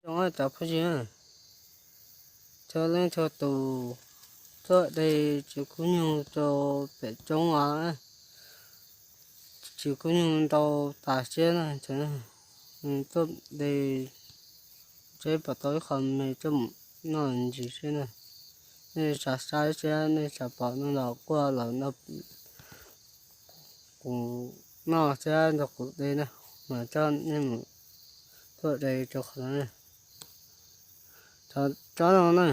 Zoo cov phooj ywg, txhua leej txhua tus tuaj de txiv kub nyuj rau pem roob os, txiv kub nyuj ntau tas siab na, tuaj de seb puas tau ib qho me coj mus noj ntsis seb na. Nej xav saib thiab nej xav pom no los kuaj los nrog kuv noj thiab nrog kuv de na, mas coj nej mus tuaj de rau qhov no. Tsob no na,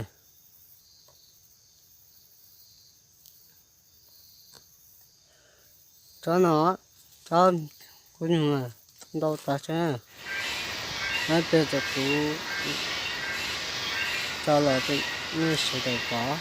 tsob no, tsob kub nyuj ntau tas thiab. Nab pliag txawm kuv tso los nej sawv daws pom.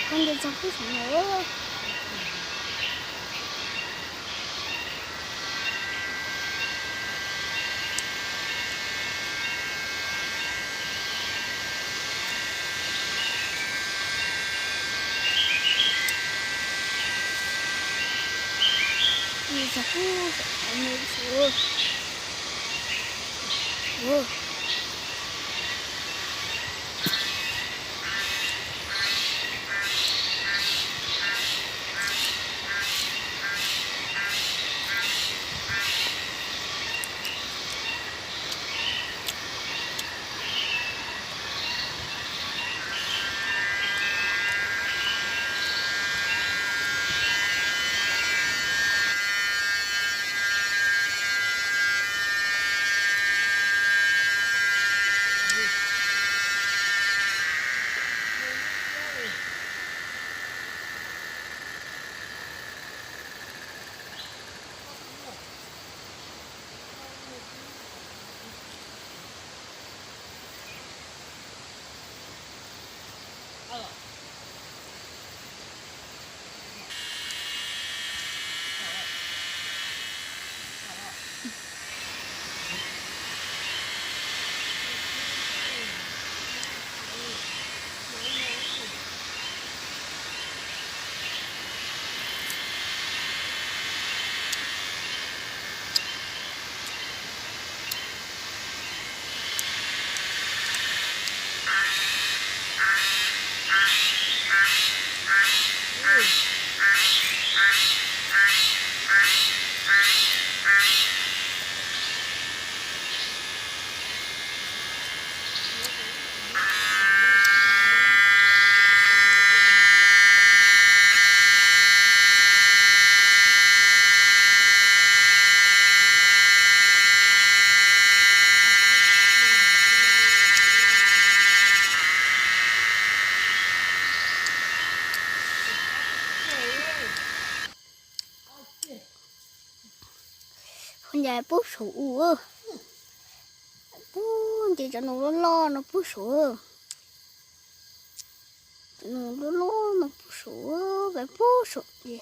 Koj nce txog pub saum no. Nce txog pub saum no. Phooj ywg, pub saum u. Pub nce cov nus loj loj no pub saum. Cov nus loj loj no pub saum, peb pub saum nce.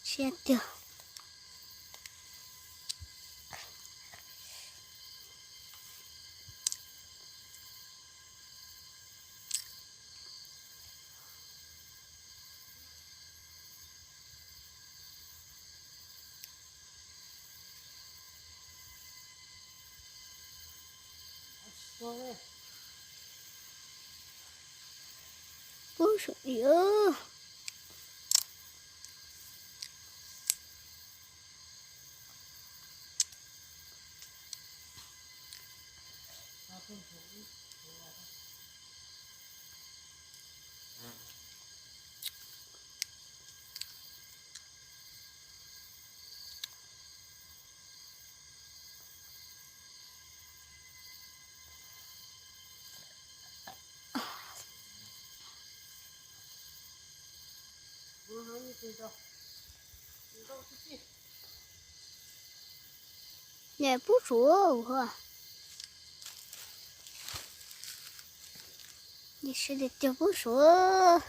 Siab tiag. Pub saum li. Nce pub saum. Nce sawv daws cog pub saum.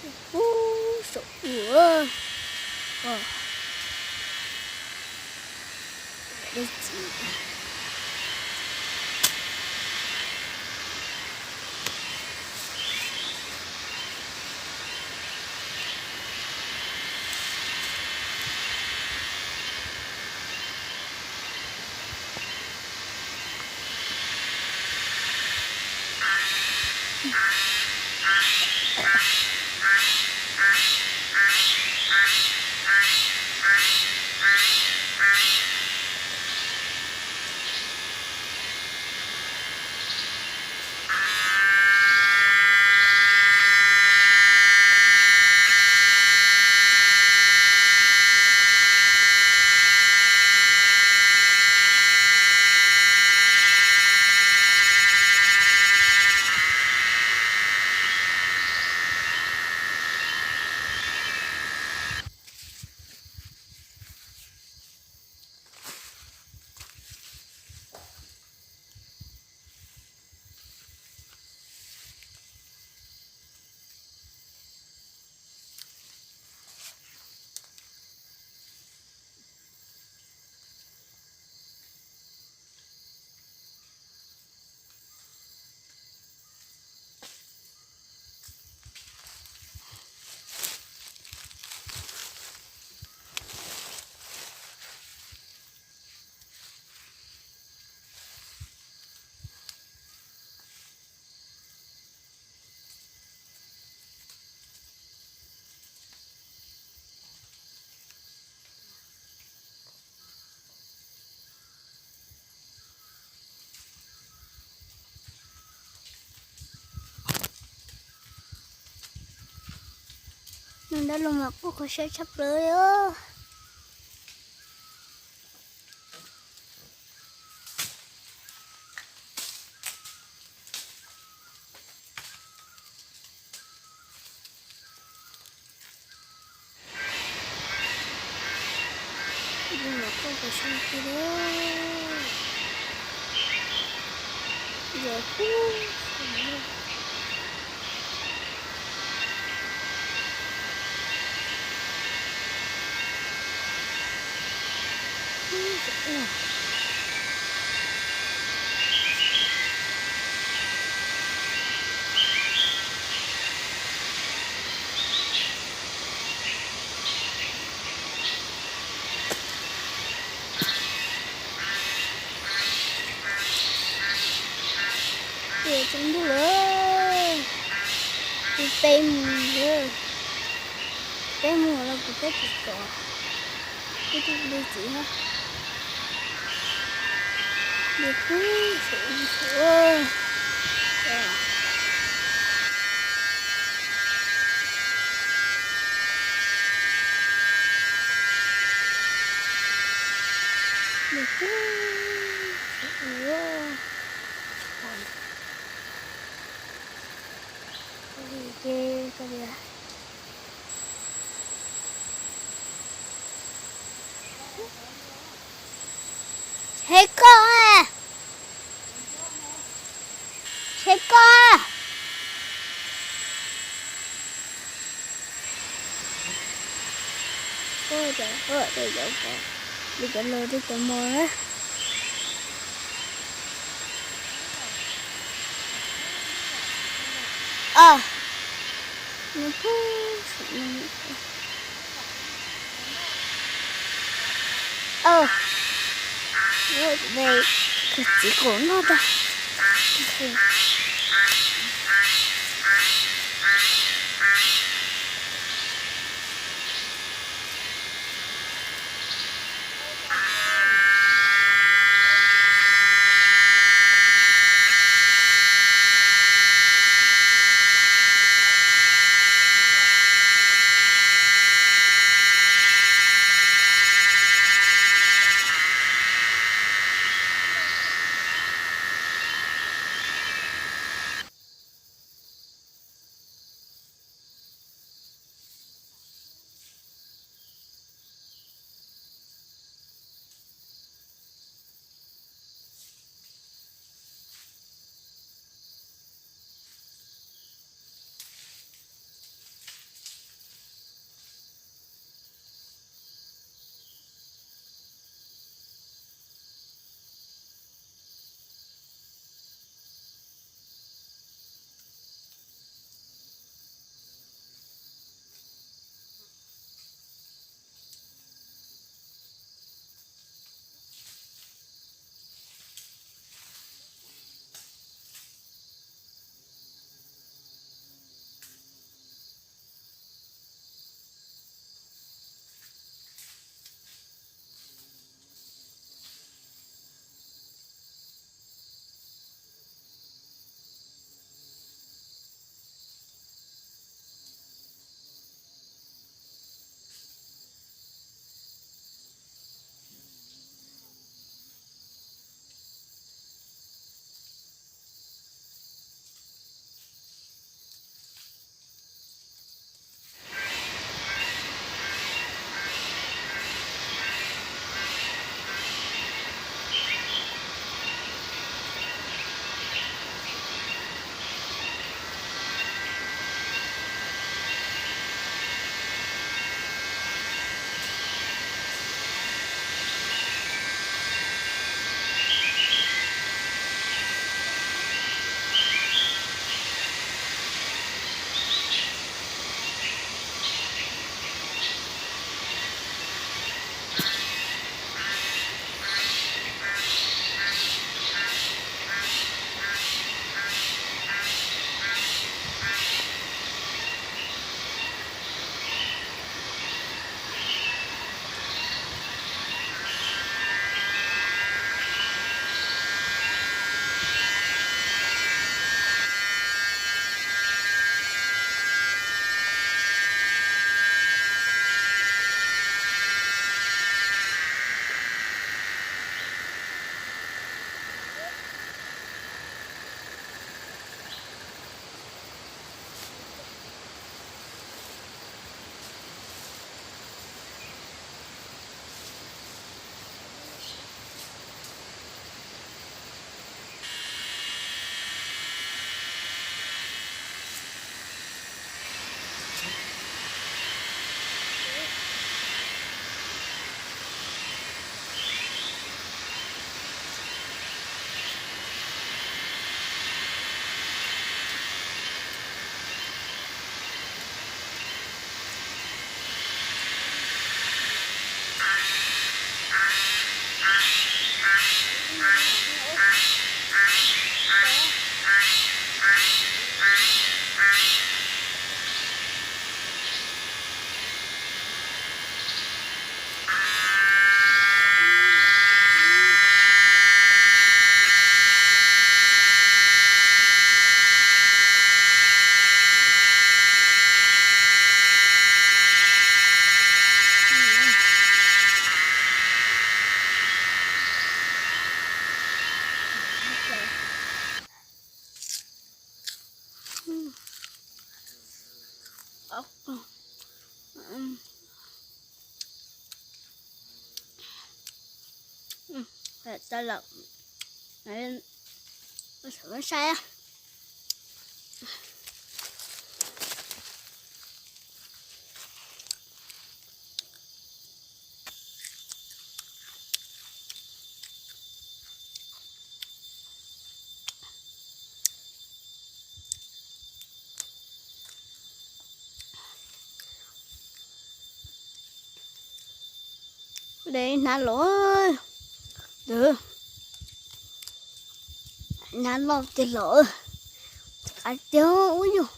Ub, saum ua. Nag dab laug mas kuj kho siab tshaj plaws li os. Tias tsaus ntuj lawm, kuv peb mus lawm, peb mus los kuv peb tsis txog, kuv tus li txiv ha, li kuv He koj, he koj. Ua cas ua cas cov, li cov laus tej cov mos na. Os, nws pub saum no. Os, txiv kaum noj tag. Tau lawm, saib. De hnab los, hnab loj tiag los, qab tiag ub yug,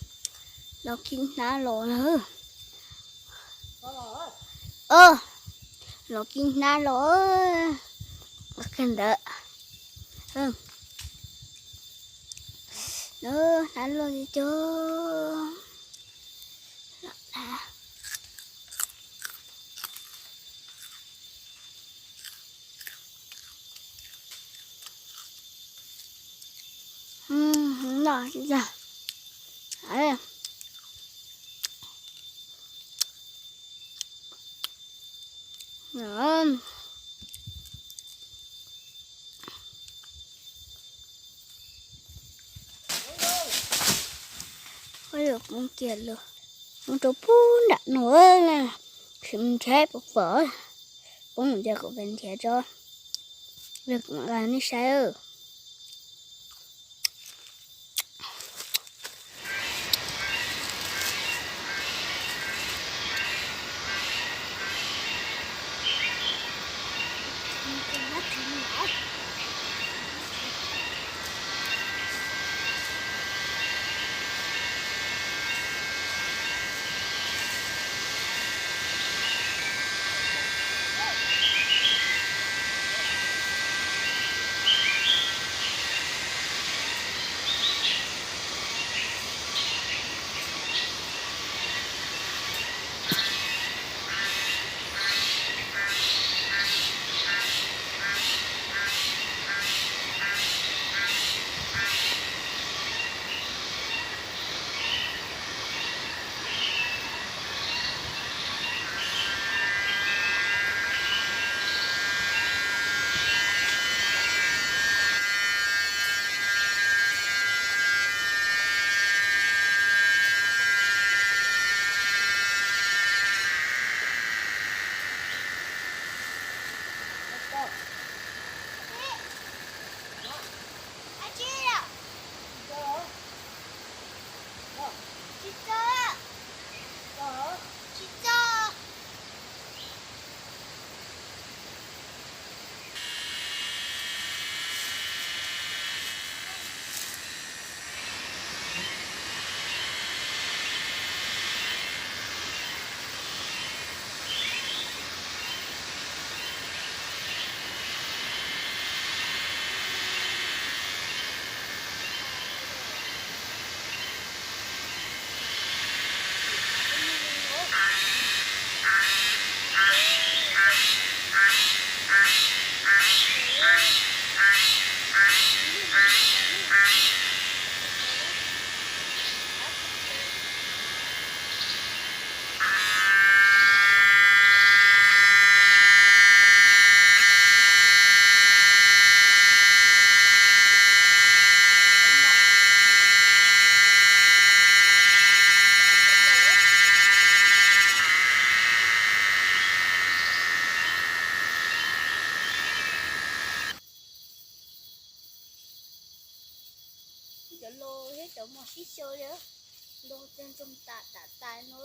los kib hnab los na. Los kib hnab los, kawg ntawd. Hnab loj tiag tiag. Noj tsis tag. Ua yuav poob kiag lawm, poob rau pub nram no, tsis mus nrhiav pom pom, poob ces kuv pes nrhiav tso, nej saib. Cov lo thiab cov mos sib xyaw li, lo cog ntsoog tas tas tas no.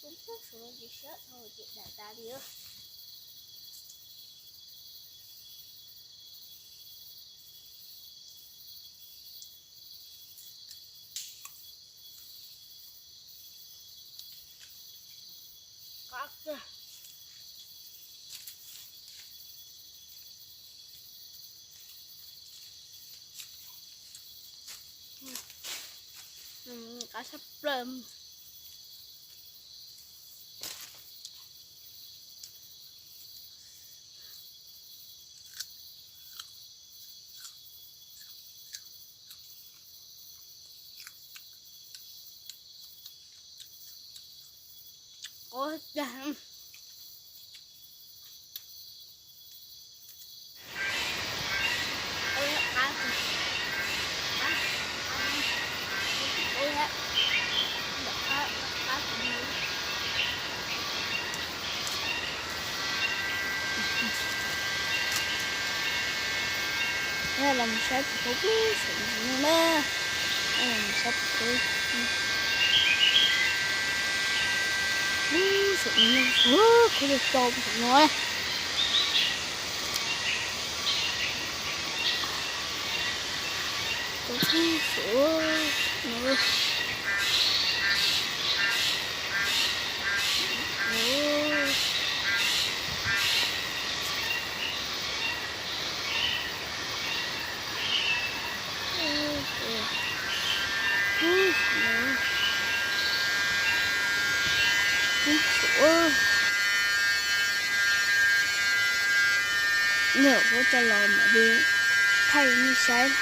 Kuv pub suav ces siab dhau ces dam tas li. Qab tshaj plaws. Ua cas, ua qab, qab, ua qab, qab. Los mus saib tus khaub pub saum ntsis no na. Los mus saib tus khaub pub saum no, khaub coj coj pub saum no. Khaub pub saum no. Ntawm kuv coj los mam li thaij nej saib.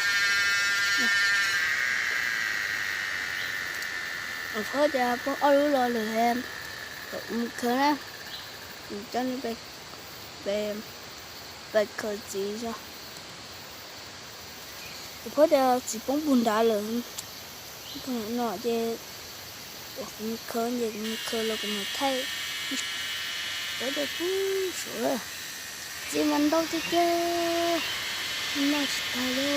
Kuv pom tias poob ob lub los lawm, kom mus khaws na. Kuv coj nej pais khaws txiv zog. Kuv pom tias txiv poob puag nrad lawm. No ces kuv mus khaws, ces kuv mus khaws los kuv mam thaij. Pom tias pub saum, txiv mas ntau tiag tiag, noj tsis tag li.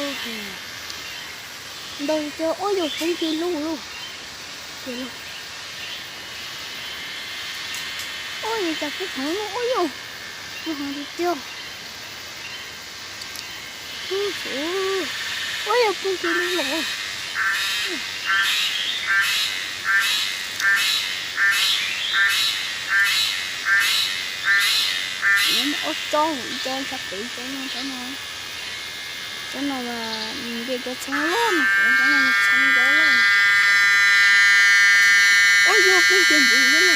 Ntau tiag tiag, ua yog poob kiag lub lub. Ua yog cas poob heev, ua yog poob heev tiag tiag. Ua yog poob kiag lub lub. Ob tsob, ib tsob sab pem, tsob no, tsob no, tsob no mas nce cov txheeb loj no, tsob no txheeb cov loj. Ua yog poob kiag ntxiv xwb na.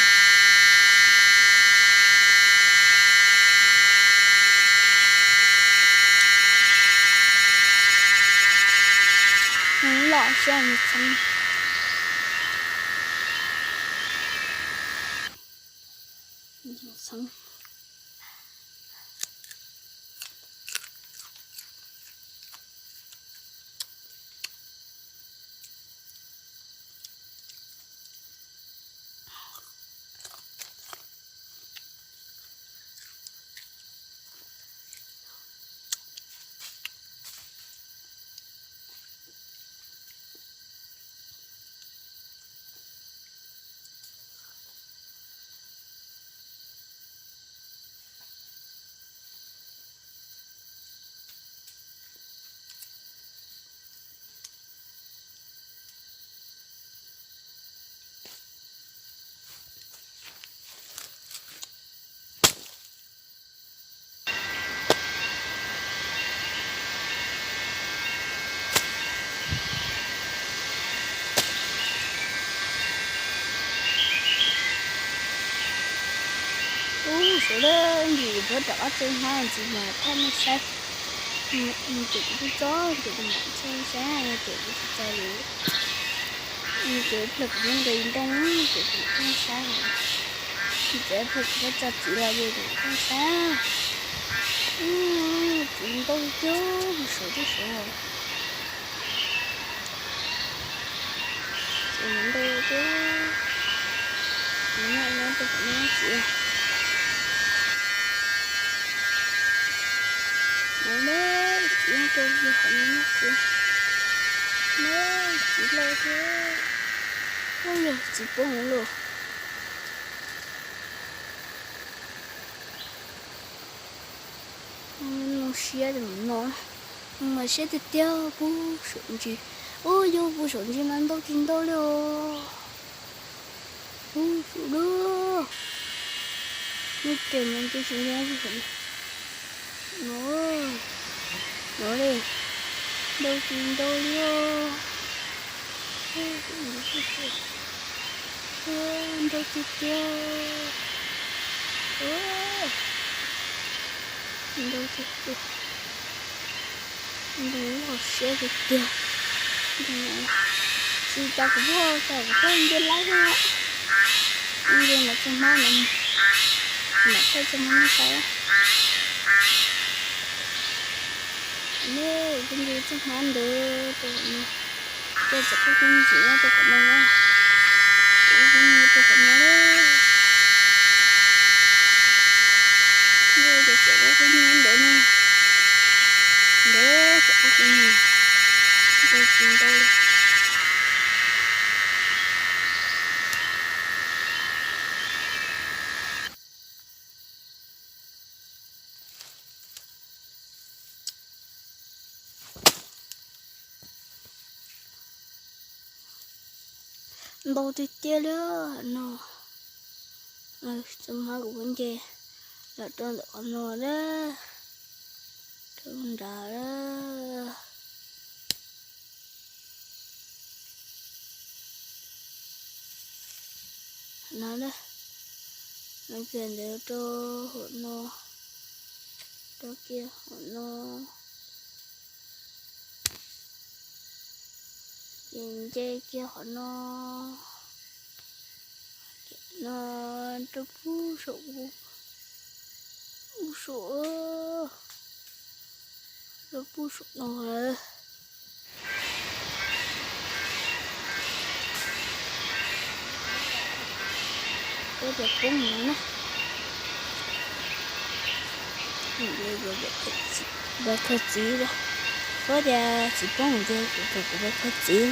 Los saib txheeb. Ub, suav lawm, ib ntsis kuv pab rov qab txog hnab ntxiv mas thaij nej saib. Ces kuv tub txog ces kuv mam thaij nej saib, ces kuv tsis txog li. Ces ib pliag kuv muab nqis ntoo ces kuv mam thaij nej saib. Ces ib pliag kuv pab tso txiv los ces kuv mam thaij nej saib. Txiv ntau tiag, suav tiag suav. Txiv ntau tiag. Nyob rau qhov no txiv. Nyob txiv rau qhov no txiv. Nyob txiv loj tiag. Ua yog txiv poob lawm. Nws siab no, mas siab tiag tiag, pub saum ntsis. Ub, yog pub saum ntsis mas ntau tsis ntau li os. Pub saum lub, lub tes mas nce tsis nce pub saum no. No, no li, ntau tsis ntau li os. Ntau tiag tiag. Ntau tiag tiag. Ntau loj siab tiag tiag. Tsis tas kuv pom, kuv pom nce lawm. Ib nce mam txog hmab no, mam txog hmab no saib. Ib nce txog hmab ntawd rau qhov no, coj txawm qub qub ntxiv rau qhov no, qub qub ntxiv rau qhov no. Ntawd cov txawm qub qub ntxiv ntawd no, ntawd txawm qub qub ntxiv, ntawd tsis ntau li. Ntau tiag tiag li no. Txoj hmab kuv muab nce los rau ntawm qhov no na, rau nrad na. No na, no kiag ntawd rau hauv no, rau kiag hauv no, ces nce kiag qhov no, no rau pub saum, pub saum, rau pub saum no lawm. Peb tias poob no na. Peb khaws txiv, peb tias txiv poob ces kuv khaws, kuv peb khaws txiv.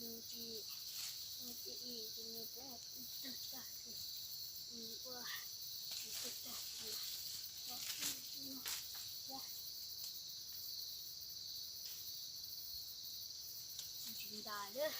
Nws tsis, nws tsis, ces nws poob tawg tag, nws ua tawg tag, tsis ntas lawm.